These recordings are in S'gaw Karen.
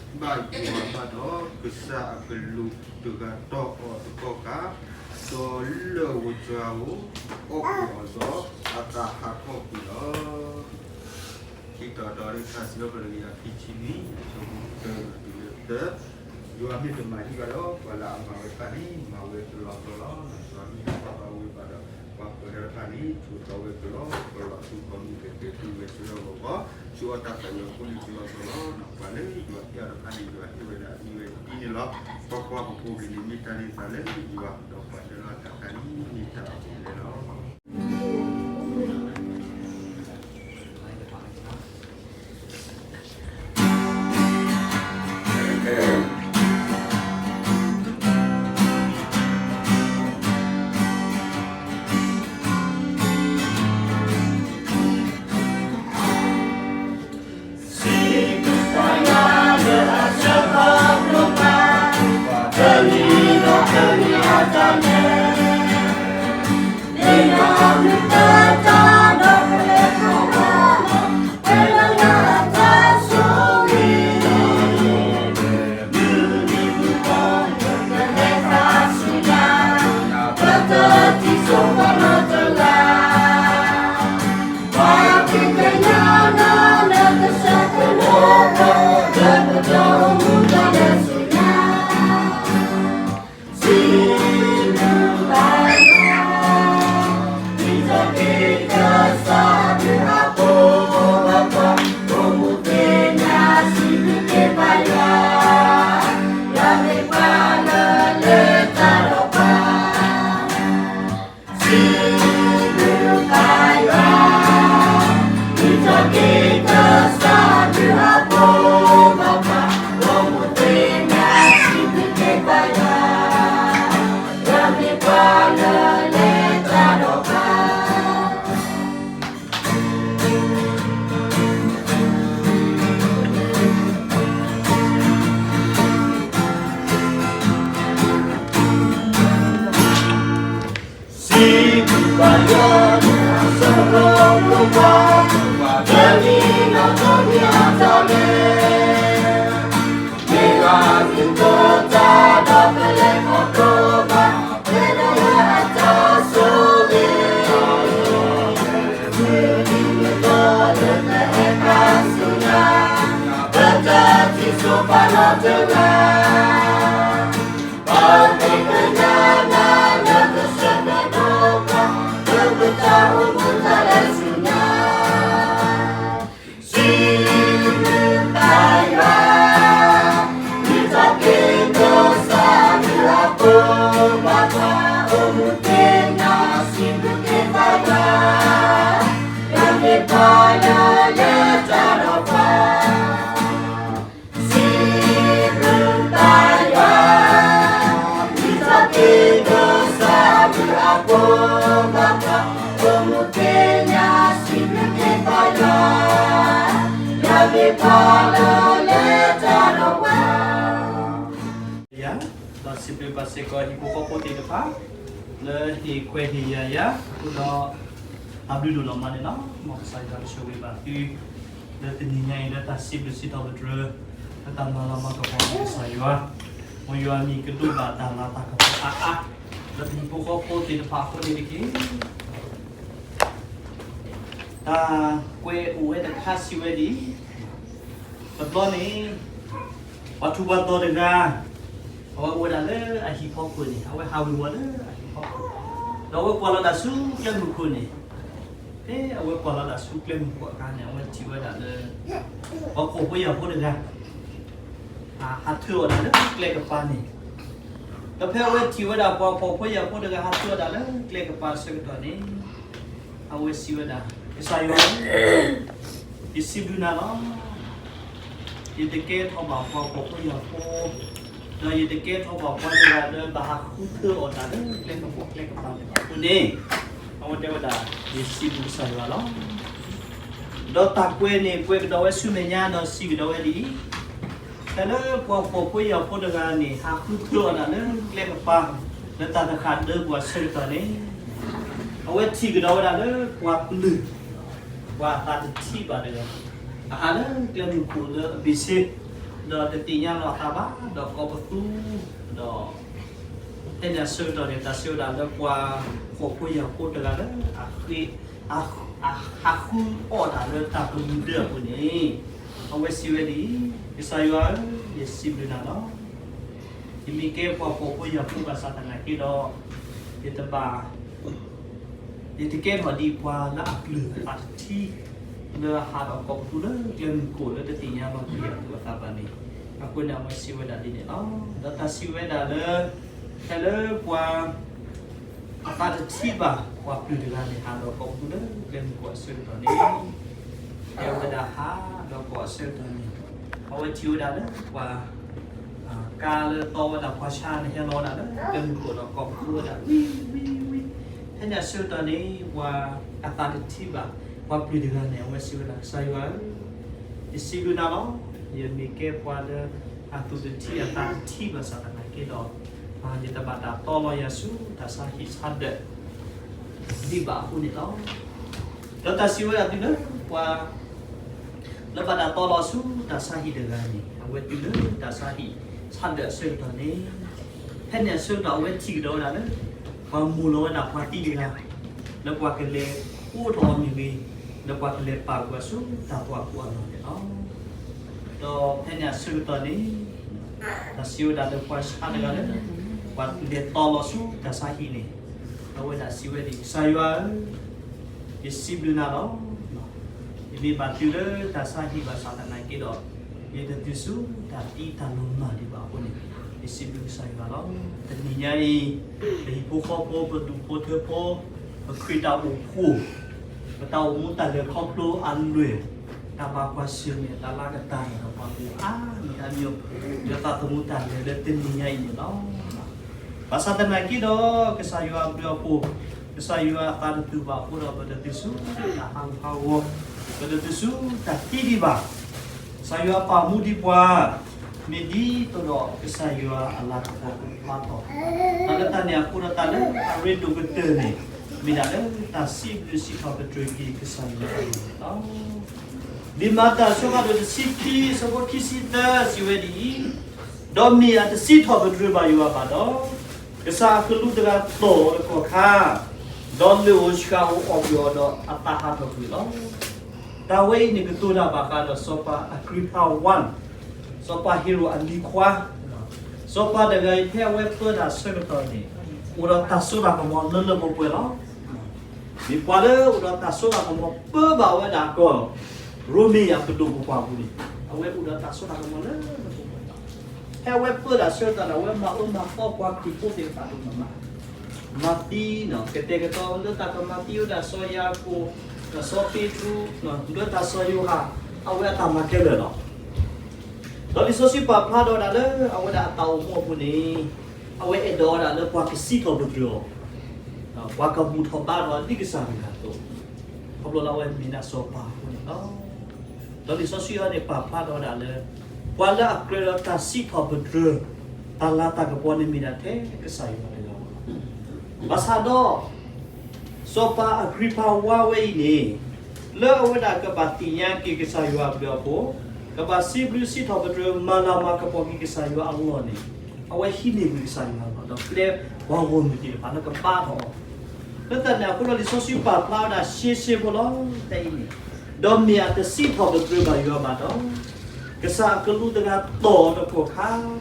ဘၣ်ယွၤဘၣ်ဒီး ကစၢ်အကလူးတဂၤတီၢ်အီၤတကီၢ်ခါ, ဒီးလၢၢ်ဝဲစှၤဧိၤ အီၣ်ကွံာ်အီၤဒီးအသးဟးထီၣ်ကွံာ်လီၤ. ခံတီၤတီၤ တၢ်စံးထီၣ်ပတြၢၤ ခံဆံနွံ အဆၢဖိတၢတုၤလၢသၢ, ယွၤမ့ၢ်တမၤဟံၣ်ဘၣ်ဒီး ပှၤလၢအမၤဝဲတဖၣ်န့ၣ် မၤဝဲကလီကလီလီၤ. ယွၤမ့ၢ်တမၤဘၣ်ဝဲဘၣ်ဒီး ပှၤပၢၤတၢ်တဖၣ်န့ၣ် ထုးထီၣ်ဝဲကလီကလီ ဆူကီၢ်မုၢ်ကဲၤကဲၤ တုၤဝဲဆၢထၢၣ်ဂီၤဂီၤ ဆူအတၢ်သးယွၤဖိန့ၣ်ကလီကလီလီၤ. ပှၤလၢယွၤဟ့ၣ်အီၤတဖၣ်န့ၣ် ယွၤဟ့ၣ်ဝဲဒၣ်အမံၤဝဲဒ်န့ၣ်လီၤ. ကွၢ်ကွၢ်, ပဖိပလံၤန့ၣ် မ့ၢ်တၢ်န့ၢ်သါလၢယွၤ, ဒီးပှၤလၢအလီတၢ်ခါန့ၣ် မ့ၢ်တၢ်အပူၤလဲၣ်လီၤ. ယၤ, ဒီးစံးဘျုးဘၣ်စ့ၢ်ကီးဟံၣ်ဖိဃီဖိသ့ၣ်တဖၣ် လၢဟ့ၣ်ခွဲးဟ့ၣ်ယာ်ယၤ, အဃိဒီး အဘျုးဒိၣ်နီၢ်မးန့ၣ်လီၤ. မ်ကစၢ်ယွၤဆိၣ်ဂ့ၤဘၣ်သု လၢတနံၤညါအံၤ လၢတၢ်စံးဘျုးစံးထီၣ်ပတြၢၤ လၢတၢ်မၤလၤမၤကပီၤန့ၣ် ကစၢ်ယွၤ, မ်ယွၤအမံၤကဒိၣ်ဘၣ်တၢ်လၤတၢ်ကပီၤအါအါ, လၢပဟံၣ်ဖိဃီဖိသ့ၣ်တဖၣ်အဃိန့ၣ်တက့ၢ်. တၢ်ကွဲးအိၣ်ဝဲတခါစံးဝဲဒ်အံၤ, တဘျီန့ၣ် ပှၤထူးပှၤတီၤတဂၤ, အဝဲအိၣ်ဝဲဒၣ်လၢအဟံၣ်ဖီခိၣ်န့ၣ်, အဝဲဟးဝ့ၤဝီၤလၢအဟံၣ်ဖီခိၣ်, ဒီးအဝဲကွၢ်လီၤတၢ်ဆူကျဲမုၢ်ခိၣ်န့ၣ်, ဖဲအဝဲကွၢ်လီၤတၢ်ဆူကျဲမုၢ်ခိၣ်အခါန့ၣ် အဝဲထံၣ်ဝဲဒၣ်လၢ ပှၤဖှီၣ်ဖိယာ်ဖိတဂၤ ဟးထၢအီၣ်တၢ်လၢကျဲကပၤန့ၣ်, ဒီးဖဲအဝဲထံၣ်ဝဲဒၣ်ပှၤဖှီၣ်ဖိယာ်ဖိတဂၤဟးထၢအီၣ်တၢ်လၢကျဲကပၤအဆၢကတီၢ်န့ၣ်, အဝဲစံးဝဲဒၣ်, ကစၢ်ယွၤဧၢ, ယစံးဘျုးနၤလီၤ. ယတကဲထီၣ်ဘၣ်ပှၤဖှီၣ်ဖိယာ်ဖိ, ဒီးယတကဲထီၣ်ဘၣ်ပှၤတဂၤလၢဘၣ်ဟးဃုထၢအီၣ်တၢ်လၢကျဲကပၤန့ၣ်ဘၣ်အဃိန့ၣ်, အဝဲတဲဝဲဒၣ်, ယစံးဘျုးကစၢ်ယွၤလီၤ. ဒီးတၢ်ကွဲးန့ၣ် ကွဲးကဒီးဝဲဆူမဲာ်ညါ ဒီးစံးကဒီးဝဲဒ်အံၤ, တၢ်လၢပှၤဖှီၣ်ဖိယာ်ဖိတဂၤန့ၣ် ဟးဃုထၢအီၣ်တၢ်လၢကျဲကပၤ လၢတၢ်တဃာ်ဒၢပှၤအဆၢကတီၢ်န့ၣ်, အဝဲထံၣ်ကဒီးဝဲဒၣ်လၢပှၤပျုၢ်, ပှၤအသးတထံၣ်ဘၣ်တဂၤ, အဟးလၢကျဲမုၢ်ခိၣ်လၢအဘ့ၣ်ဆ့, ဒီးတသ့ၣ်ညါလီၤအသးဘၣ် ဒီးကိးပသူ, ဒီး ဖဲန့ၣ်အဆၢကတီၢ်န့ၣ် တၢ်စံးဝဲဒၣ်လၢပှၤဃိာ်ဖိယာ်ဖိတဂၤလၢ အဃ့, အဟးဃုအီၣ်တၢ်လၢတၢ်ကမူၤဒၢအပူၤန့ၣ်, အဝဲစံးဝဲဒ်အံၤ, ကစၢ်ယွၤဧၢ, ယစံးဘျုးနၤလီၤ. ယမ့ၢ်ကဲပှၤဃိာ်ဖိယာ်ဖိဘၣ်ဆၣ်သနာ်က့ဒီး, ယတဘၣ် ယတကဲထီၣ်ဒ်ပှၤလၢအပျုၢ်အသးတထံ လၢဟးဒီးကိးပသူလၢကျဲမုၢ်ခိၣ်လၢတသ့ၣ်ညါလီၤတံၢ်အသူၣ်အသးဘၣ်န့ၣ်, အဃိန့ၣ် အဝဲစံးဝဲဒၣ်ဒ်န့ၣ်လီၤ. ဒီးတၢ်စံးဝဲဒၣ်လၢ ဖဲလၢပှၤ အသးတထံၣ်ဘၣ် ပှၤပျုၢ်တဂၤန့ၣ် ဟးဒီးကိးပသူလၢကျဲမုၢ်ခိၣ်အဆၢကတီၢ်န့ၣ်, ဖဲအဝဲဒၣ်ဟးဒီးကိးအဆၢကတီၢ်န့ၣ်, အဝဲထံၣ်ဝဲဒၣ်လၢပှၤ ကါလၢတီဝဲဒၣ်ပှၤဆါန့ၣ် ဟဲလီၤဝဲဒၣ်လၢကျဲမုၢ်ခိၣ်ဒီးကိးပသူဝဲဒၣ် ဝံ, ဝံ, ဝံ. ဖဲန့ၣ်အဆၢကတီၢ်န့ၣ် ပှၤအသးတထံၣ်ဘၣ် ပှၤပျုၢ်တဂၤန့ၣ် အဝဲစံးဝဲဒၣ် ကစၢ်ယွၤဧၢ, ယစံးဘျုးနၤလီၤ. ယမ့ၢ်ကဲပှၤလၢ အသူၣ်တထံၣ်အသးတထံၣ်ဘၣ်ဆၣ်သနာ်က့ဒီး, ယတဘၣ်တၢ်တီလီၤယၤဆူတၢ်ဆါဟံၣ်ဆါဒၢး ဒံးဘၣ်အဃိန့ၣ်လီၤ. ဒီးတၢ်စံးဝဲဒၣ်တုၤလၢပှၤ လၢဘၣ်တၢ်တီလီၤဆူတၢ်ဆါဟံၣ်တဂၤန့ၣ်, အဝဲတုၤလၢတၢ်ဆါဟံၣ်ဆါဒၢးအဆၢကတီၢ်န့ၣ်, ဖဲန့ၣ်အဆၢကတီၢ်အဝဲထံၣ်ကဒီးဝဲဒၣ်လၢ ပှၤမိၢ်လီၤဝဲဒၣ်ပှၤသံတဂၤ လၢပှၤကလဲၤဃိထီၣ်အီၤမ့ၢ်ဂ့ၤ, လၢပှၤကလဲၤပာ်ကွံာ်အီၤဆူတၢ်သွၣ်ခိၣ်အလီၢ်န့ၣ်လီၤ. ဒီးဖဲန့ၣ်အဆၢကတီၢ်န့ၣ်, တၢ်စံးဝဲဒၣ်လၢပှၤဆါတဂၤလၢ ပှၤလဲၤတီလီၤဆူတၢ်ဆါဟံၣ်န့ၣ်, အဝဲဒၣ်စံးဝဲဒ်အံၤ, ကစၢ်ယွၤဧၢ, ယစံးဘျုးနၤလီၤ. ယမ့ၢ်ဘၣ်တုၤလၢတၢ်ဆါဟံၣ်ဘၣ်ဆၣ်သနာ်က့ဒီး, ယတတုၤဆူတၢ်သံတၢ်လီၤမၢ်ဒံးဘၣ်အဃိန့ၣ်, ယစံးဘျုးကစၢ်ယွၤလီၤ. တနံၤညါအံၤ, ပဟံၣ်ဖိဃီဖိ, ပဒူၣ်ဖိထၢဖိ, ပခရံာ်တၢ်အိၣ်ဖှိၣ်, ပတၢ်အိၣ်မူတၢ်လဲၤခီဖျိအလွဲၢ်, တၢ်ဘၣ်ကွၢ်ဆၢၣ်မဲာ်တၢ်လၤကပီၤန့ၣ်ဒီး ပှၤအိၣ်အါမံၤအါမံၤ, ဒီးသးသမူတၢ်လဲၤလၢတနံၤညါအံၤန့ၣ်လီၤ. ဘၣ်ဆၣ်သနာ်က့ဒီး ကစၢ်ယွၤအဘျုးအဖှိၣ်, ကစၢ်ယွၤအသးတတူာ်ဘၣ်အဃိဒီး ပတတုၤဆူတၢ်ဟးဂူာ်ဟးဂီၤ, ပတတုၤဆူတၢ်သံဒံးဘၣ်. ကစၢ်ယွၤပာ်မူဒံးပှၤ, မ့ၢ်ဒ်သိးဒီးကစၢ်ယွၤအလၤကပီၤကဖျါထီၣ်, ဒီးလၢတၢ်န့ၣ်အဃိဒီး တၢ်လၢအရ့ဒိၣ်ကတၢၢ်န့ၣ်, မ့ၢ်ဒၣ်လၢတၢ်စံးဘျုးစံးထီၣ်ပတြၢၤက့ၤကစၢ်ယွၤအဂီၢ်န့ၣ်လီၤ. လံာ်မၤတၢ်အဆၢဖးဒိၣ်တဆံခံ အဆၢဖိခံဆံသၢ စံးဝဲဒ်အံၤ, ဒီးမ့ၢ်အတစံးထီၣ်ပတြၢၤဘၣ်ယွၤဘၣ်ဒီး, ကစၢ်အကလူးတဂၤတီၢ်အီၤတကီၢ်ခါ, ဒီးလၢၢ်ဧိၤဆှၣ်ဧိၤအီၣ်ကွံာ်အီၤဒီးအသးဟးထီၣ်ကွံာ်လီၤ. တၢ်ဝဲအံၤန့ၣ်ကတိၤတၢ်ဘၣ်ဃးဒီးစီၤပၤအကြံဖးဝါ, စီၤပၤဟ့ရိၣ်အလံၤခွါ, စီၤပၤတဂၤအံၤ ဖဲအဝဲပၢတၢ်အဆၢကတီၢ်န့ၣ်, အိၣ်ဒီးတၢ်စိတၢ်ကမီၤလၢလၢပှဲၤပှဲၤလီၤ. မ့ၢ်ပှၤလၢအိၣ်ဒီးတၢ်စိတၢ်ကမီၤပၢဘၣ်ဝဲဒၣ်ကီၢ် ရိမ့ၤအပဒိၣ်ပပှၢ်ပူၤန့ၣ်, အဝဲအိၣ်ဒီးတၢ်စိတၢ်ကမီၤလၢလၢပှဲၤပှဲၤလီၤ. ဖဲအဝဲပၢတၢ်ဆၢကတီၢ်န့ၣ် အဝဲမၤအၢမၤသီပှၤခရံာ်ဖိသ့ၣ်တဖၣ်ဒိၣ်မးမး, မၤသံ, ကတဲာ်ကတီၤလၢတၢ်ကမၤသံဝဲဒၣ်စီၤယၤကိာ်, ဒီးစီၤပ့းတရူး, ဒီးတၢ်စီၤယိၤဟၣ်, အဝဲအတၢ်မၤခဲလၢာ်လီၤ. ဒီးလံာ်စီဆှံပာ်ဖျါဒီးဝဲဒၣ်လၢအဝဲဒၣ်အတၢ်အိၣ်မူအပူၤန့ၣ်, အဝဲအဲၣ်ဒိးဝဲဒၣ်လၢပှၤကစံးထီၣ်ပတြၢၤအီၤ, ပှၤကဘူၣ်ထီၣ်ဘါထီၣ်အီၤဒ်ကစၢ်တဂၤအသိး, ခီဖျိလၢအဝဲမ့ၢ်ဒၣ်စီၤပၤအဃိန့ၣ်လီၤ. ဒီးလံာ်စီဆှံအံၤန့ၣ်ပာ်ဖျါဒီးဝဲဒၣ်လၢ ပှၤလၢအကြၢးဒီးတၢ်စံးထီၣ်ပတြၢၤ တၢ်လၤတၢ်ကပီၤန့ၣ်မ့ၢ်ဒၣ်ထဲကစၢ်ယွၤတဂၤဧိၤလီၤ. ဘၣ်ဆၣ်ဒီး စီၤပၤအကြံဖးဝါဝဲအံၤန့ၣ်, လၢအဝဲဒၣ်ကဘၣ်သ့ၣ်ညါက့ၤကစၢ်ယွၤအဘျုးအဖှိၣ်, ကဘၣ်စံးဘျုးစံးထီၣ်ပတြၢၤမၤလၤမၤကပီၤက့ၤကစၢ်ယွၤအလီၢ်န့ၣ်, အဝဲဟံးန့ၢ်ကွံာ်ကစၢ်ယွၤအလီၢ် ဒီးပျဲပှၤဂီၢ်မုၢ်သ့ၣ်တဖၣ်လၢကဘါထီၣ်အီၤ, လၢတၢ်န့ၣ်အဃိဒီးလံာ်စီဆှံပာ်ဖျါဝဲဒၣ်ရှဲရှဲဖိလီၤ. တၢ်အံၤန့ၣ်, ဒီးမ့ၢ်အတစံးထီၣ်ပတြၢၤဘၣ်ယွၤဘၣ်ဒီး, ကစၢ်အကလူးတဂၤတီၢ်အီၤတကီၢ်ခါ,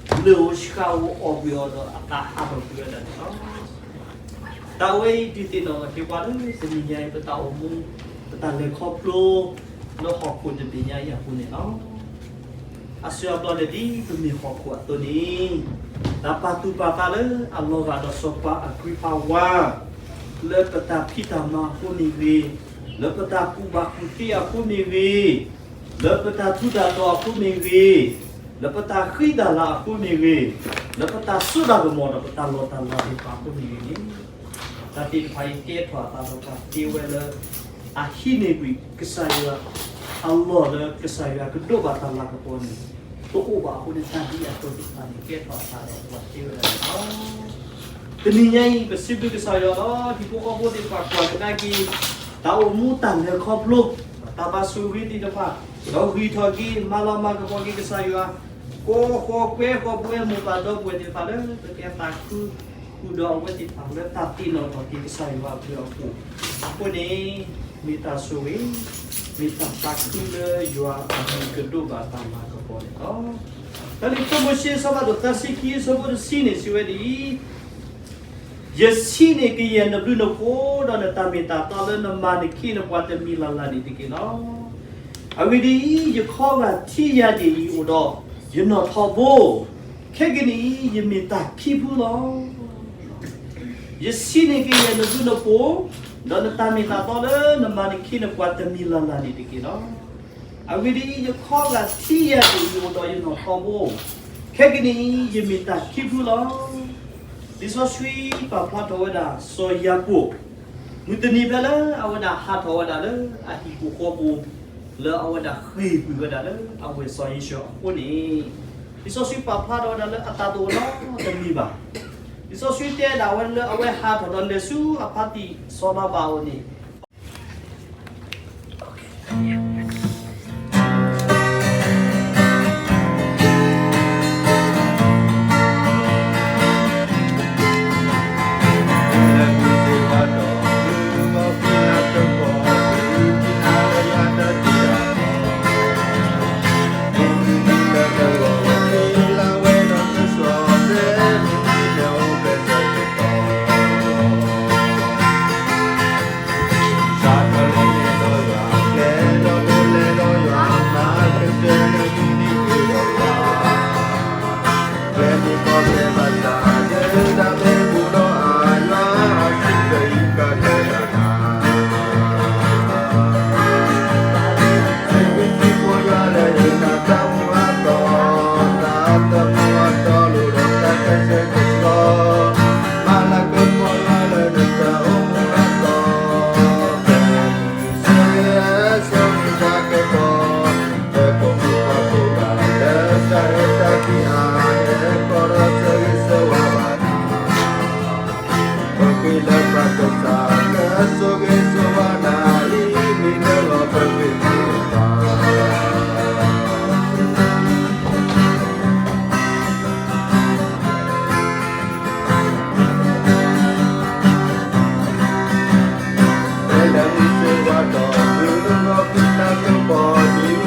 ဒီးလၢၢ်ဧိၤဆှၣ်ဧိၤအီၣ်ကွံာ်အီၤဒီးအသးဟးထီၣ်ကွံာ်ဝဲဒၣ်န့ၣ်လီၤ. တၢ်ဝဲအံၤဒုးသ့ၣ်နီၣ်ထီၣ်က့ၤပှၤလၢတနံၤညါအံၤ ပတၢ်အိၣ်မူ, ပတၢ်လဲၤခီဖျိ, လၢဟီၣ်ခိၣ်တဘ့ၣ်ညါအံၤအပူၤန့ၣ်လီၤ. အဆၢအဘျီန့ၣ်ဒ်ပမ့ၢ်ဟီၣ်ခိၣ်အသိးန့ၣ်, တၢ်ပာ်သူၣ်ပာ်သးလၢအလီၤဂာ်ဒီးစီၤပၤအကြံဖးဝါ, လၢပတၢ်ဖံးတၢ်မၤအဃိမ့ၢ်ဂ့ၤ, လၢပတၢ်ကူၣ်ဘၣ်ကူၣ်သ့အဃိမ့ၢ်ဂ့ၤ, လၢပတၢ်ထူးတၢ်တီၤအဃိမ့ၢ်ဂ့ၤ, လၢပတၢ်ဃံတၢ်လၤအဃိမ့ၢ်ဂ့ၤ, လၢပတၢ်စိတၢ်ကမီၤဒီးပတၢ်လီၢ်တၢ်လၤသ့ၣ်တဖၣ်အဃိမ့ၢ်ဂ့ၤန့ၣ်, တၢ်သ့ၣ်တဖၣ်အံၤကဲထီၣ်အသးဒီးပှၤသ့ဝဲလၢ အဟံးန့ၢ်ကွံာ်ကစၢ်ယွၤအလီၢ်လၢကစၢ်ယွၤကဒိးဘၣ်တၢ်လၤကပီၤန့ၣ် တအိၣ်ဘၣ်အဃိန့ၣ် တၢ်ဒ်အသိးသ့ၣ်တဖၣ်န့ၣ် ကဲထီၣ်အသးဒီးပှၤသ့ဝဲဒၣ်န့ၣ်လီၤ. တနံၤညါအံၤ ပစံးဘျုးကစၢ်ယွၤလီၤ. ဟံၣ်ဖိဃီဖိသ့ၣ်တဖၣ်ကွၢ်ကဒါက့ၤ တၢ်အိၣ်မူတၢ်လဲၤခီဖျိ, တၢ်ဘၣ်ဆိၣ်ဂ့ၤသ့ၣ်တဖၣ်, ဒီးဂံၢ်ထီၣ်က့ၤ မၤလၤမၤကပီၤက့ၤကစၢ်ယွၤ, ကိးဃီၤကွဲဃီၤပဝဲမိၢ်ပၢ်ဒီပုၢ်ဝဲၢ်သ့ၣ်တဖၣ်လၢ ပကသးခုဃုာ်ဒီးအဝဲသ့ၣ်တဖၣ်လၢတၢ်သ့ၣ်နီၣ်ထီၣ်က့ၤကစၢ်ယွၤအဘျုးအဖှိၣ်အဃိန့ၣ်, မ့ၢ်တၢ်ဆိၣ်ဂ့ၤ, မ့ၢ်တၢ်သးခုလၢယွၤအမံၤကဒိးဘၣ်တၢ်မၤကပီၤန့ၣ်လီၤ. တၢ်န့ၣ် စီၤမိၤၡ့အဆၢဖးဒိၣ်သၢဆံခံ အဆၢဖိတဆံန့ၣ် စံးဝဲဒ်အံၤ, ယဆံးန့ၢ်ကယဲၢ်နဘျုးနဖှိၣ်, ဒီးနတၢ်မ့ၢ်တၢ်တီလၢနမၤနခ့နပှၤတမံၤလၢ်လၢ်န့ၣ်တက့ၢ်လီၤ. အဂ့ၢ်ဒ်အံၤ, ယခီဂာ်ထံယၤဒ့ၣ်အံၤအိၣ်ဒီးယနီၣ်ထီဘိ, ခဲကနံၣ်အံၤ ယမ့ၢ်တၢ်ခံဖုလီၤ. ယဆံးန့ၢ်ကယဲၢ်နဘျုးနဖှိၣ်, ဒီးနတၢ်မ့ၢ်တၢ်တီလၢနမၤနခ့နပှၤတမံၤလၢ်လၢ်န့ၣ်တက့ၢ်လီၤ. အဂ့ၢ်ဒ်အံၤ, ယခီဂာ်ထံယၤဒ့ၣ်အံၤအိၣ်ဒီးယနီၣ်ထီဘိ, ခဲကနံၣ်အံၤ ယမ့ၢ်တၢ်ခံဖုလီၤ. လံာ်စီဆှံပာ်ဖျါထီၣ်ဝဲဒၣ် စီၤယၤကိာ် မုၢ်တနံၤဖဲလၢအဝဲဒၣ်ဟးထီၣ်ဝဲဒၣ်လၢအဟံၣ်ပူၤဃီပူၤ, လၢအဝဲဒၣ်ဃ့ၢ်ကွံာ်ဝဲဒၣ်လၢအဝဲၢ်စီၤယ့ၣ်ၡူးအဃိန့ၣ်, လံာ်စီဆှံပာ်ဖျါထီၣ်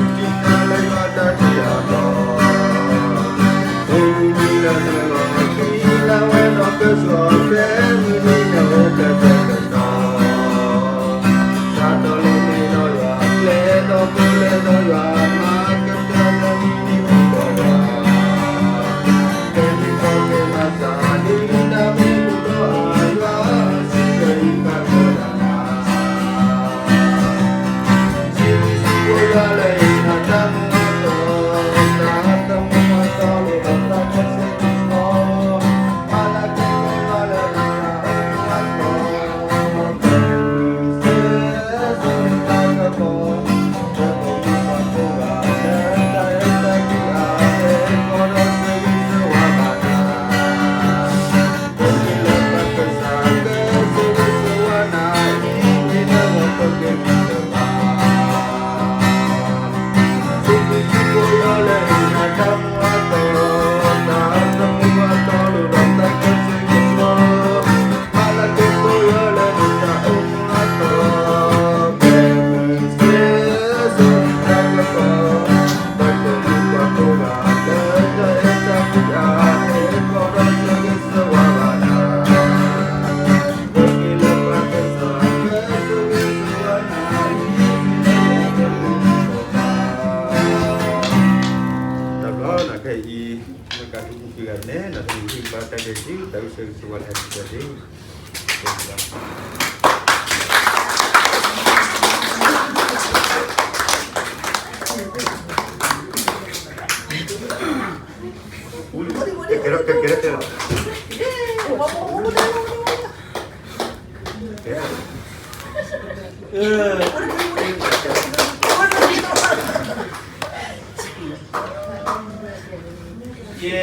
ဝဲဒၣ်လၢအတၢ်တအိၣ်နီတမံၤဘၣ်. လံာ်စီဆှံတဲဒၣ်ဝဲလၢအဝဲဟးထီၣ်ဒီးလဲၤဆူအဖါတံၢ်စီၤလၤဘၣ်အအိၣ်န့ၣ်တဘျီနၤခဲအံၤ မ့ၢ်ကးထူးကံၢ်ဂၤနဲ နၤတမုၢ်ဟံၣ်ဘၣ်တၢ်ကဲစု တၢ်ကဆၢဂ့ၤဆၢဝါလၢအဒိၣ်ကတၢၢ်န့ၣ် ကဲ ကဲ ကဲ ကဲ ယဲ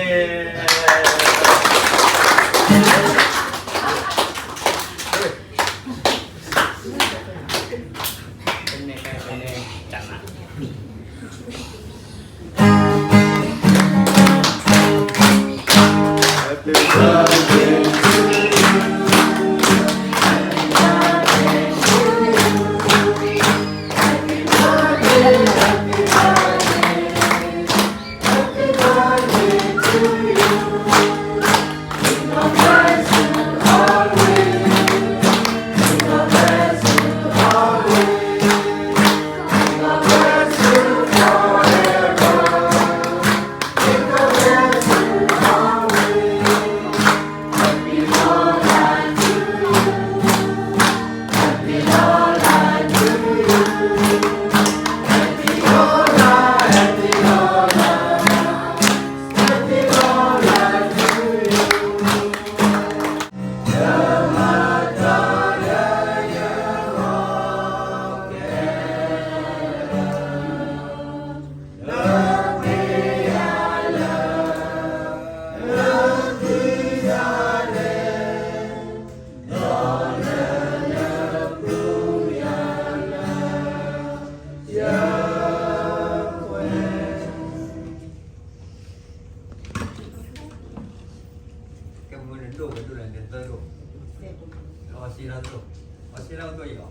လၢအသိးအံၤလီၤ.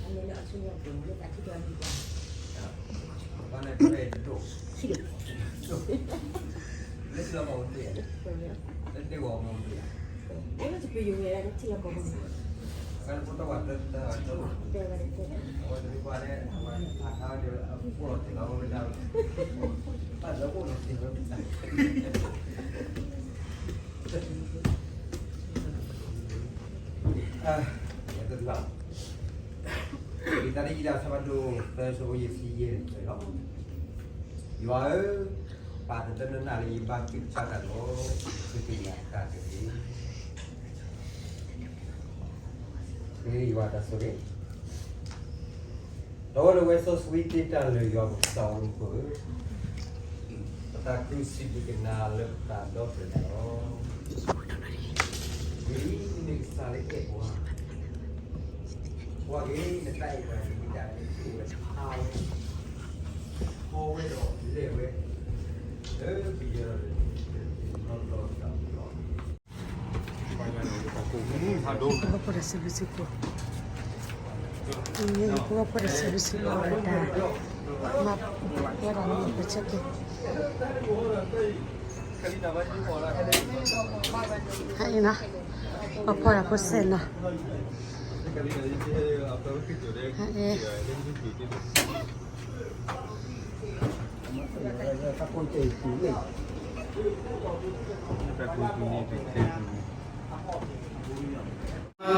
အလဲၤလၢအဆူညါပူၤ လၢတၢ်ထံၣ်ကီၢ်အံၤပူၤ ဘၣ်န့ၣ် တွဲၣ်ဒိၣ် လၢထံလီၢ်ကီၢ်ပူၤတဘ့ၣ် လၢဒ့ဝီၤမူတဘ့ၣ် လၢတပယူၤဝဲဒၣ်လၢထံလီၢ်ကီၢ်ပူၤ အဝဲတဖိသၣ်ဝဲတၢ်တၢ် တဲဝဲတၢ် အဝဲတဖိခွါလၢ အဝဲအထါဒီး အဖိလီၤတ့ၢ်လီၤဝဲဒၣ် ဘၣ်လၢအိၣ်လီၤတ့ၢ်လီၤ တၢ်တဘျီ လံာ်တၢ်န့ၣ် ယံၤဒၣ်ဆၢဖးဒိၣ် သၢ ဆၢဖိယဲၢ်ဆံယဲၢ်န့ၣ်လီၤ. ယွၤဧၢ, ပာ်သဒၢနနၢ်လၢယဘၣ်သ့ၣ်ကစၢ်တၢ်ဒီး သုကညးတၢ်တဂ့ၤ. ယွၤတၢ်ဆိၣ်ဂ့ၤ ဒီးဝဲလၢဝဲစီဆှံသ့ၣ်တၢ်လၢာ် ယွၤပကစၢ်အိၣ်မူခိၣ်ဧၢ, ပသးခုစံးဘျုးက့ၤနၤလၢပသးဒီဖျၢၣ်န့ၣ်လီၤ. ဝံၤလံ နမ့ၢ်ကစၢ်လၢအဲၣ်ပှၤ, ကွၢ်က့ၤနတၢ်အဲၣ်ပှၤန့ၣ် မ့ၢ်ဒၣ်လၢထူၣ်ဝဲဖးဝဲ, ထီဝဲဒီးလဲၢ်ဝဲ, လၢပယီၤဒီး နီၢ်နီၢ်တၢ်ပူၤလီၤ. ဖိဖိဒီးစံးဘျုးစံးဖှိၣ်, ဖိဖိဒီးစံးဘျုးစံးဖှိၣ်ဒီးတၢ်, မၤဝဲဒၣ်လၢပဆၢက့ၤ, ဟဲအံၤနီၤ, ပှၤဖီၣ်တၢ်ဖိစဲးနီၤ, ဟဲအံၤ တၢ်ကူၣ်ကူၣ်န့ၣ်တကဲကူၣ်န့ၣ်